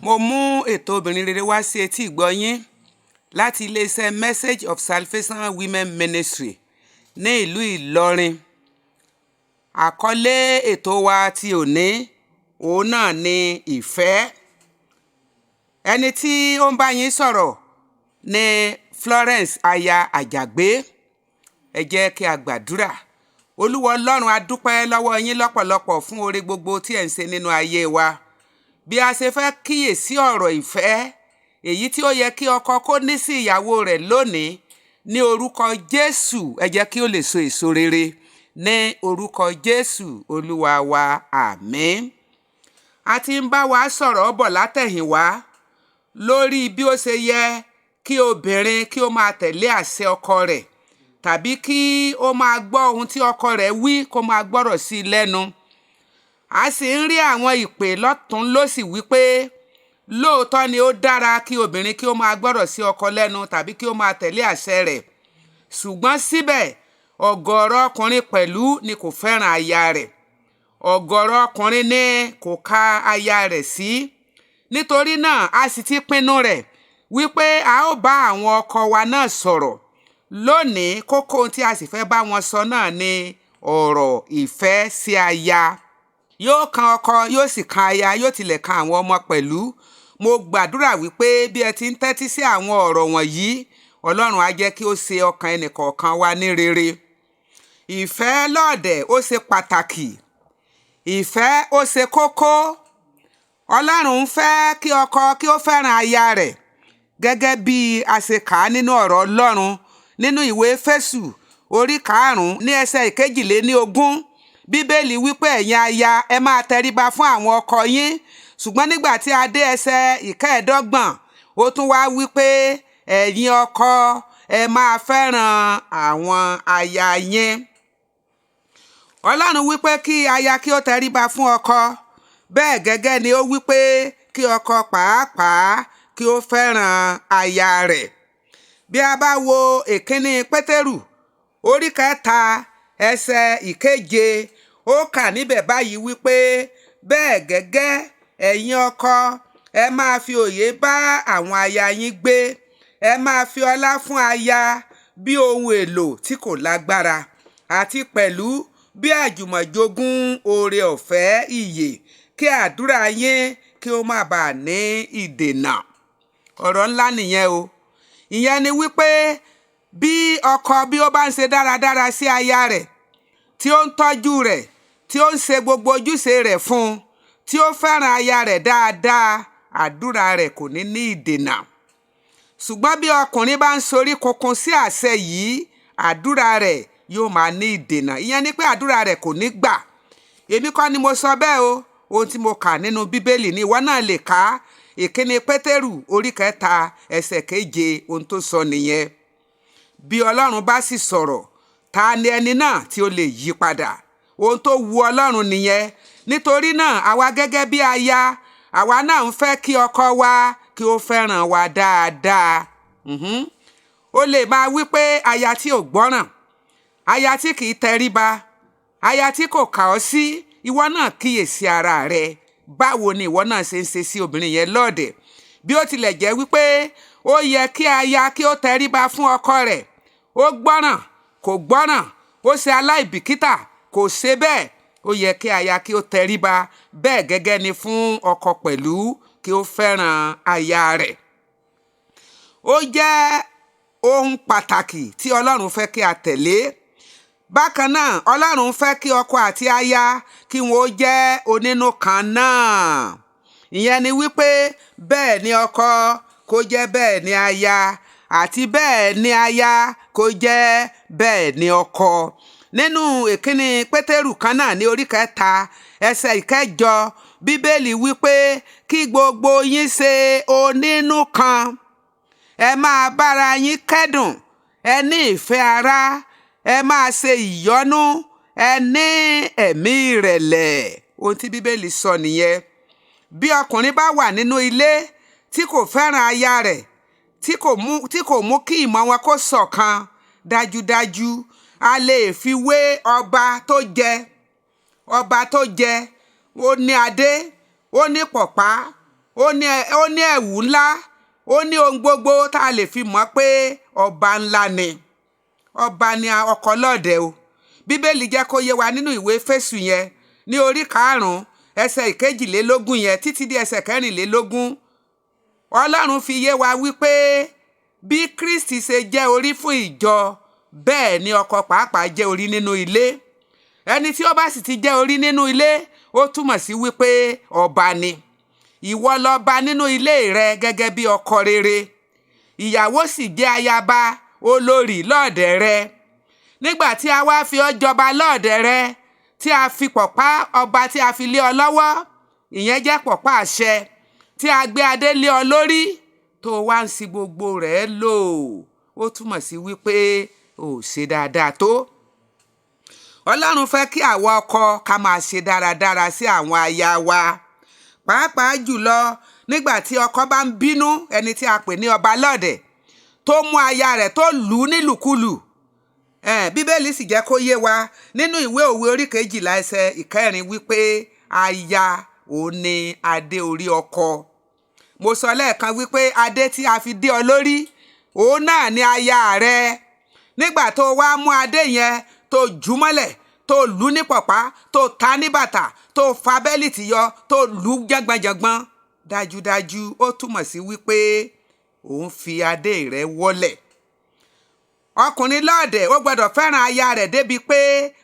Mo mú ètò Obìnrin Rere wá sí etí ìgbọ́ yín láti iléeṣẹ́ Message of Salvation Women Ministry ní ìlú Ìlọrin. Àkọlé ètò wa ti òní, òun náà ni ìfẹ́. Ẹni tí ó ń bá yín sọ̀rọ̀ ni Florence aya Àjàgbé. Ẹ jẹ́ kí a gbàdúrà. Olúwa Ọlọ́run, a dúpẹ́ lọ́wọ́ yín lọ́pọ̀lọpọ̀ fún oore gbogbo tí ẹ̀ ń ṣe nínú ayé wa. Bí a ṣe fẹ́ kíyèsí ọ̀rọ̀ ìfẹ́, èyí tí ó yẹ kí ọkọ kó ní sí ìyàwó rẹ̀ lónìí, ní orúkọ Jésù, ẹ jẹ́ kí ó lè so èso rere. Ní orúkọ Jésù Olúwa wa, àmín. A ti ń bá wa sọ̀rọ̀ bọ̀ látẹ̀yìnwá lórí bí ó ṣe yẹ kí obìnrin kí ó máa tẹ̀lé àṣẹ ọkọ rẹ̀, tàbí kí ó máa gbọ́ ohun tí ọkọ rẹ̀ wí, kó máa gbọ́rọ̀ sí i lẹ́nu. A sì ń rí àwọn ìpè lọ́tùn lósì wípé lóòótọ́ ni ó dára kí obìnrin kí ó máa gbọ́rọ̀ sí ọkọ lẹ́nu tàbí kí ó máa tẹ̀lé àṣẹ rẹ̀. Ṣùgbọ́n síbẹ̀, ọ̀gọ̀ọ̀rọ̀ ọkùnrin pẹ̀lú ni kò fẹ́ràn aya rẹ̀. Ọ̀gọ̀ọ̀rọ̀ ọkùnrin ni kò ka aya rẹ̀ sí. Nítorí náà, a sì ti pinnu rẹ̀ wípé a ó bá àwọn ọkọ wa náà sọ̀rọ̀. Lónìí, kókó ohun tí a sì fẹ́ bá wọn sọ náà ni ọ̀rọ̀ ìfẹ́ sí aya. Yóò kan ọkọ, yóò sì kan aya, yóò tilẹ̀ kan àwọn ọmọ pẹ̀lú. Mo gbàdúrà wípé bí ẹ ti ń tẹ́tí sí àwọn ọ̀rọ̀ wọ̀nyí, Ọlọ́run á jẹ́ kí ó ṣe ọkàn ẹnìkọ̀ọ̀kan wa ní rere. Ìfẹ́ lọ́ọ̀dẹ̀ ó ṣe pàtàkì. Ìfẹ́ ó ṣe kókó. Ọlọ́run ń fẹ́ kí ọkọ kí ó fẹ́ràn aya rẹ̀ gẹ́gẹ́ bí a ṣe kà á nínú ọ̀rọ̀ Ọlọ́run nínú ìwé Éfésù orí 5 ní ẹsẹ̀ 22. Bíbélì wípé, "Ẹ̀yin aya, ẹ máa tẹríba fún àwọn ọkọ yín." Ṣùgbọ́n nígbà tí a dé ẹsẹ̀ 25, ó tún wá wípé, "Ẹ̀yin ọkọ, ẹ máa fẹ́ràn àwọn aya yín." Ọlọ́run wípé kí aya kí ó tẹríba fún ọkọ, bẹ́ẹ̀ gẹ́gẹ́ ni ó wípé kí ọkọ pàápàá kí ó fẹ́ràn aya rẹ̀. Bí a bá wo Ìkíní Pétérù orí 3 ẹsẹ̀ 7, ó kà níbẹ̀ báyìí wípé, "Bẹ́ẹ̀ gẹ́gẹ́, ẹ̀yin ọkọ, ẹ máa fi òye bá àwọn aya yín gbé. Ẹ máa fi ọlá fún aya bí ohun èlò tí kò lágbára, àti pẹ̀lú bí àjùmọ̀jogún oore ọ̀fẹ́ ìyè, kí àdúrà yín kí ó má bàa ní ìdènà." Ọ̀rọ̀ ńlá nìyẹn o. Ìyẹn ni wípé bí ọkọ bí ó bá ń ṣe dáradára sí aya rẹ̀, tí ó ń tọ́jú rẹ̀, tí ó ń ṣe gbogbo ojúṣe rẹ̀ fún un, tí ó fẹ́ràn aya rẹ̀ dáadáa, àdúrà rẹ̀ kò ní ní ìdènà. Ṣùgbọ́n bí ọkùnrin bá ń sorí kunkun sí àṣẹ yìí, àdúrà rẹ̀ yóò máa ní ìdènà. Ìyẹn ni pé àdúrà rẹ̀ kò ní gbà. Èmi kọ́ ni mo sọ bẹ́ẹ̀ o. Ohun tí mo kà nínú Bíbélì ni ìwọ náà lè kà á. Ìkíní Pétérù orí 3 ẹsẹ̀ 7, ohun tó sọ nìyẹn. Bí Ọlọ́run bá sì sọ̀rọ̀, ta ni ẹni náà tí ó lè yí padà? Ohun tó wu Ọlọ́run nìyẹn. Nítorí náà, àwa gẹ́gẹ́ bí aya, àwa náà ń fẹ́ kí ọkọ wa kí ó fẹ́ràn wa dáadáa. Ó lè máa wí pé aya tí ò gbọ́ràn, aya tí kì í tẹríba, aya tí kò kà ọ́ sí. Ìwọ náà kíyèsí ara rẹ. Báwo ni ìwọ náà ṣe ń ṣe sí obìnrin yẹn lọ́ọ̀dẹ̀? Bí ó tilẹ̀ jẹ́ wípé ó yẹ kí aya kí ó tẹríba fún ọkọ rẹ̀, ó gbọ́ràn, kò gbọ́ràn, ó ṣe aláìbìkítà, kò ṣe bẹ́ẹ̀, ó yẹ kí aya kí ó tẹríba. Bẹ́ẹ̀ gẹ́gẹ́ ni fún ọkọ pẹ̀lú kí ó fẹ́ràn aya rẹ̀. Ó jẹ́ ohun pàtàkì tí Ọlọ́run fẹ́ kí a tẹ̀lé. Bákan náà, Ọlọ́run fẹ́ kí ọkọ àti aya kí wọ́n jẹ́ onínú kan náà. Ìyẹn ni wípé bẹ́ẹ̀ ni ọkọ kó jẹ́ bẹ́ẹ̀ ni aya, àti bẹ́ẹ̀ ni aya kó jẹ́ bẹ́ẹ̀ ni ọkọ. Nínú Ìkíní Pétérù kan náà ní orí 3 ẹsẹ̀ 8, Bíbélì wípé, "Kí gbogbo yín ṣe onínú kan, ẹ máa bára yín kẹ́dùn, ẹ ní ìfẹ́ ara, ẹ máa ṣe ìyọ́nú, ẹ ní ẹ̀mí ìrẹ̀lẹ̀." Ohun tí Bíbélì sọ nìyẹn. Bí ọkùnrin bá wà nínú ilé tí kò fẹ́ràn aya rẹ̀, tí kò mú kí ìmọ̀ wọn kó ṣọ̀kan, dájúdájú a lè fi wé ọba tó jẹ. Ọba tó jẹ, ó ní adé, ó ní pọ̀pá, ó Ó ní ẹ̀wù ńlá, ó ní ohun gbogbo tá a lè fi mọ̀ pé ọba ńlá ni. Ọba ni ọkọ lọ́ọ̀dẹ̀ o. Bíbélì jẹ́ kó yé wa nínú ìwé Éfésù yẹn ní orí 5, ẹsẹ̀ 22 yẹn títí dé ẹsẹ̀ 24. Ọlọ́run fi yé wa wípé bí Kristi ṣe jẹ́ orí fún ìjọ, bẹ́ẹ̀ ni ọkọ pàápàá jẹ́ orí nínú ilé. Ẹni tí ó bá sì ti jẹ́ orí nínú ilé, ó túmọ̀ sí wípé ọba ni. Ìwọ lọba nínú ilé rẹ gẹ́gẹ́ bí ọkọ rere. Ìyàwó sì jẹ́ ayaba olórí lọ́ọ̀dẹ̀ rẹ. Nígbà tí a wá fi ọ́ jọba lọ́ọ̀dẹ̀ rẹ, tí a fi pọ̀pá ọba tí a fi lé ọ lọ́wọ́, ìyẹn jẹ́ pọ̀pá àṣẹ, tí a gbé adé lé ọ lórí, tó wá ń si gbogbo rẹ̀ lò, ó túmọ̀ sí wípé ò ṣe dáadáa tó. Ọlọ́run fẹ́ kí àwa ọkọ ká máa ṣe dáradára sí àwọn aya wa, pàápàá jùlọ nígbà tí ọkọ bá ń bínú, ẹni tí a pè ní ọba lọ́ọ̀dẹ̀, tó mú aya rẹ̀ tó lù ú nílùkulù. Bíbélì sì jẹ́ kó yé wa nínú ìwé Òwe orí 12 ẹsẹ̀ 4 wípé aya òun ni adé orí ọkọ. Mo sọ lẹ́ẹ̀kan wípé adé tí a fi dé ọ lórí, òun náà ni aya rẹ. Nígbà tó wá mú adé yẹn, tó jù mọ́lẹ̀, tó lù ní pọ̀pá, tó ta ní bàtà, tó fa bẹ́líìtì yọ, tó lù jẹ́gbọ̀njẹ̀gbọ̀n, dájúdájú ó túmọ̀ sí wípé òun fi adé rẹ̀ wọ́lẹ̀. Ọkùnrin lọ́ọ̀dẹ̀ ó gbọ́dọ̀ fẹ́ràn aya rẹ̀ débi pé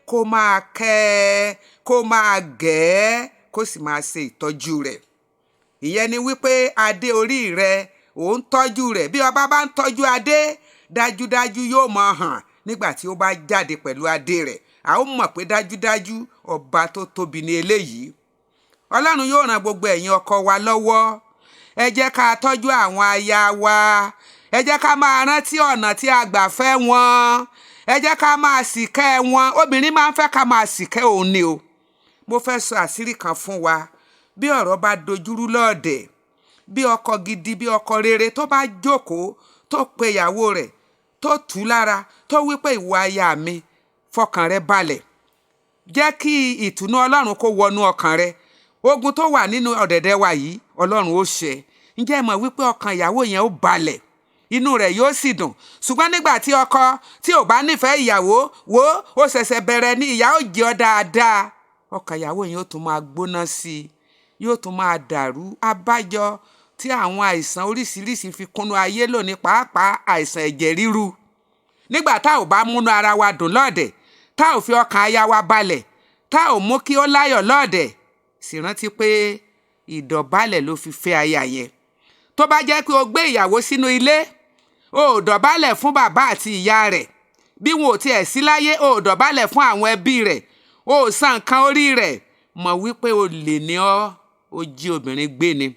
kó máa kẹ́ ẹ, kó máa gẹ̀ ẹ́, kó sì máa ṣe ìtọ́jú rẹ̀. Ìyẹn ni wípé adé orí rẹ̀ òun tọ́jú rẹ̀. Bí ọba bá ń tọ́jú adé, dájúdájú yóò mọ hàn nígbà tí ó bá jáde pẹ̀lú adé rẹ̀. A ó mọ̀ pé dájúdájú ọba tó tóbi ni eléyìí. Ọlọ́run yóò ràn gbogbo ẹ̀yin ọkọ wa lọ́wọ́. Ẹ jẹ́ ká tọ́jú àwọn aya wa. Ẹ jẹ́ ká máa rántí ọ̀nà tí a gbà fẹ́ wọn. Ẹ jẹ́ ká máa ṣìkẹ́ wọn. Obìnrin máa ń fẹ́ ká máa ṣìkẹ́ òun ni o. Mo fẹ́ sọ àṣírí kan fún wa. Bí ọ̀rọ̀ bá dojúrú lọ́ọ̀dẹ̀, bí ọkọ gidi, bí ọkọ rere tó bá jókòó, tó pe ìyàwó rẹ̀, tó tù ú lára, tó wí pé ìwọ aya mi, fọkàn rẹ balẹ̀. Jẹ́ kí ìtùnú Ọlọ́run kó wọnú ọkàn rẹ. Ogun tó wà nínú ọ̀dẹ̀dẹ̀ wa yìí, Ọlọ́run ó ṣe. Ǹjẹ́ ẹ mọ̀ wípé ọkàn ìyàwó yẹn ó balẹ̀, inú rẹ̀ yóò sì dùn. Ṣùgbọ́n nígbà tí ọkọ tí ò bá nífẹ̀ẹ́ ìyàwó, wò ó ṣẹ̀ṣẹ̀ bẹ̀rẹ̀ ní ìyà ó jẹ ọ́ dáadáa. Ọkàn ìyàwó yẹn ó tún máa gbóná sí i, yóò tún máa dàrú. Abájọ tí àwọn àìsàn oríṣiríṣi fi kúnnú ayé lónìí, pàápàá àìsàn ẹ̀jẹ̀ ríru. Nígbà tá ò bá múnú ara wa dùn lọ́ọ̀dẹ̀, tá ò fi ọkàn aya wa balẹ̀, tá ò mú kí ó láyọ̀ lọ́ọ̀dẹ̀, sì rántí pé ìdọ̀bálẹ̀ ló fi fẹ́ aya yẹn. Tó bá jẹ́ pé o gbé ìyàwó sínú ilé, o ò dọ̀bálẹ̀ fún bàbá àti ìyá rẹ̀, bí wọn ò tiẹ̀ sí láyé, o ò dọ̀bálẹ̀ fún àwọn ẹbí rẹ̀, o ò san nǹkan orí rẹ̀, mọ̀ wípé o lè ní ọ́, o jí obìnrin gbé ni.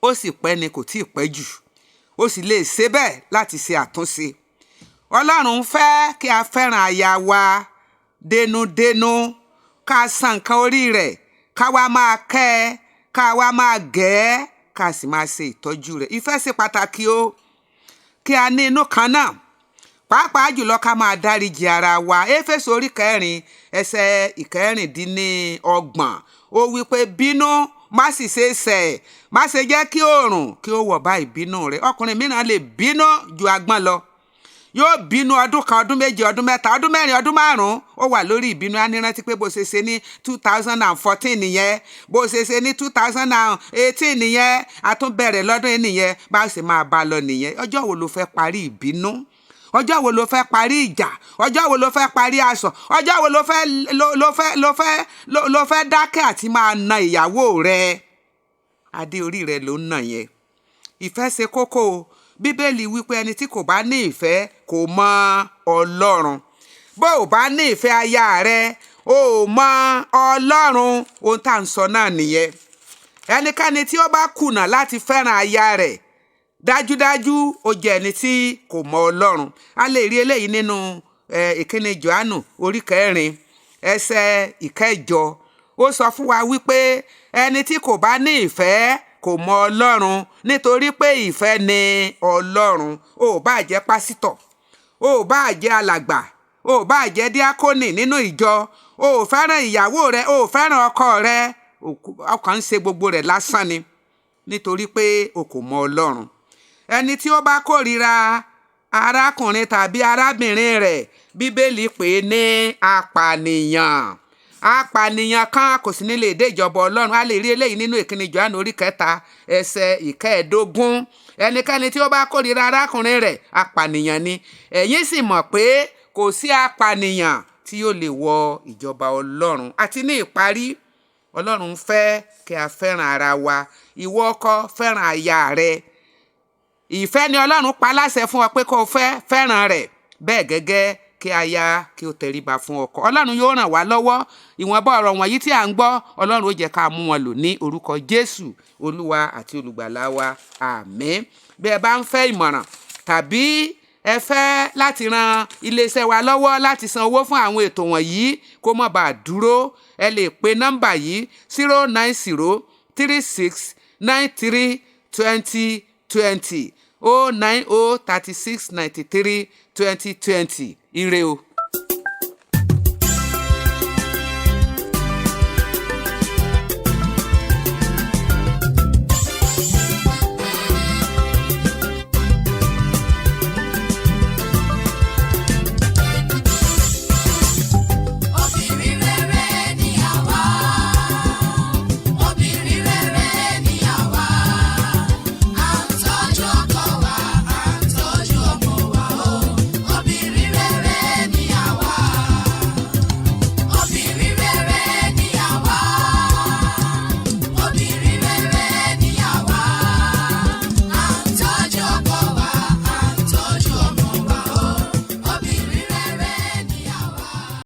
Ó sì pẹ́ ni, kò tíì pẹ́ jù. Ó sì lè ṣe bẹ́ẹ̀ láti ṣe àtúnṣe. Ọlọ́run ń fẹ́ kí a fẹ́ràn aya wa dénúdénú, ká san nǹkan orí rẹ̀, ká wá máa kẹ́ ẹ, ká wá máa gẹ̀ ẹ́, ká sì máa ṣe ìtọ́jú rẹ̀. Ìfẹ́ ṣe pàtàkì o. Kí a ní inú kan náà, pàápàá jùlọ ká máa dáríjì ara wa. Éfésù orí 4 ẹsẹ̀ 26, ó wí pé bínú, má sì ṣe ṣẹ̀, má ṣe jẹ́ kí oòrùn kí ó wọ̀ bá ìbínú rẹ̀. Ọkùnrin mìíràn lè bínú ju agbọ́n lọ. Yóò bínú ọdún kan, ọdún méje, ọdún mẹ́ta, ọdún mẹ́rin, ọdún márùn-ún, ó wà lórí ìbínú. Á ní rántí pé bó ṣe ṣe ní 2014 nìyẹn, bó ṣe ṣe ní 2018 nìyẹn, a tún bẹ̀rẹ̀ lọ́dún yìí nìyẹn, bá ṣe máa bá lọ nìyẹn. Ọjọ́ wo lo fẹ́ parí ìbínú? Ọjọ́ wo lo fẹ́ parí ìjà? Ọjọ́ wo lo fẹ́ parí aṣọ? Ọjọ́ wo lo fẹ́ lo fẹ́ lo fẹ́ lo fẹ́ dákẹ́ àti máa na ìyàwó rẹ? Adé orí rẹ ló ń nà yẹn. Ìfẹ́ ṣe kókó o. Bíbélì wípé ẹni tí kò bá ní ìfẹ́ kò mọ Ọlọ́run. Bó o bá ní ìfẹ́ aya rẹ, o ò mọ Ọlọ́run. Ohun tá à ń sọ náà nìyẹn. Ẹnikẹ́ni tí ó bá kùnà láti fẹ́ràn aya rẹ̀, dájúdájú ó jẹ́ ẹni tí kò mọ Ọlọ́run. A lè rí eléyìí nínú ìkíni Jòhánù orí 4 ẹsẹ̀ 8. Ó sọ fún wa wípé ẹni tí kò bá ní ìfẹ́ kò mọ Ọlọ́run, nítorí pé ìfẹ́ ni Ọlọ́run. O ò bá jẹ́ pásítọ̀, o ò bá jẹ́ alàgbà, o ò bá jẹ́ díákónì nínú ìjọ, o ò fẹ́ràn ìyàwó rẹ, o ò fẹ́ràn ọkọ rẹ, ọkàn ń ṣe gbogbo rẹ̀ lásán ni. Nítorí pé o kò mọ Ọlọ́run. Ẹni tí ó bá kórìíra arákùnrin tàbí arábìnrin rẹ̀, Bíbélì pè é ní apànìyàn. Apànìyàn kan kò sì ní lè dé ìjọba Ọlọ́run. A lè rí eléyìí nínú Ìkíni Jòhánù orí 3, ẹsẹ̀ 15. Ẹnikẹ́ni tí ó bá kórìíra arákùnrin rẹ̀, apànìyàn ni. Ẹ̀yin sì mọ̀ pé kò sí apànìyàn tí yóò lè wọ ìjọba Ọlọ́run. Àti ní ìparí, Ọlọ́run fẹ́ kí a fẹ́ràn ara wa. Ìwọ ọkọ, fẹ́ràn aya rẹ. Ìfẹ́ ni Ọlọ́run pa láṣẹ fún ọ pé kó o fẹ́ fẹ́ràn rẹ̀. Bẹ́ẹ̀ gẹ́gẹ́, kí aya kí ó tẹríba fún ọkọ. Ọlọ́run yóò ràn wá lọ́wọ́. Ìwọ̀nba ọ̀rọ̀ wọ̀nyí tí à ń gbọ́, Ọlọ́run ó jẹ́ ká mú wọn lò ní orúkọ Jésù, Olúwa àti Olùgbàlà wa. Àmín. Bí ẹ bá ń fẹ́ ìmọ̀ràn tàbí ẹ fẹ́ láti ran iléeṣẹ́ wa lọ́wọ́ láti san owó fún àwọn ètò wọ̀nyí kó má bàa dúró, ẹ lè pe nọ́mbà yìí: 09036932020, 09036932020. Ire o.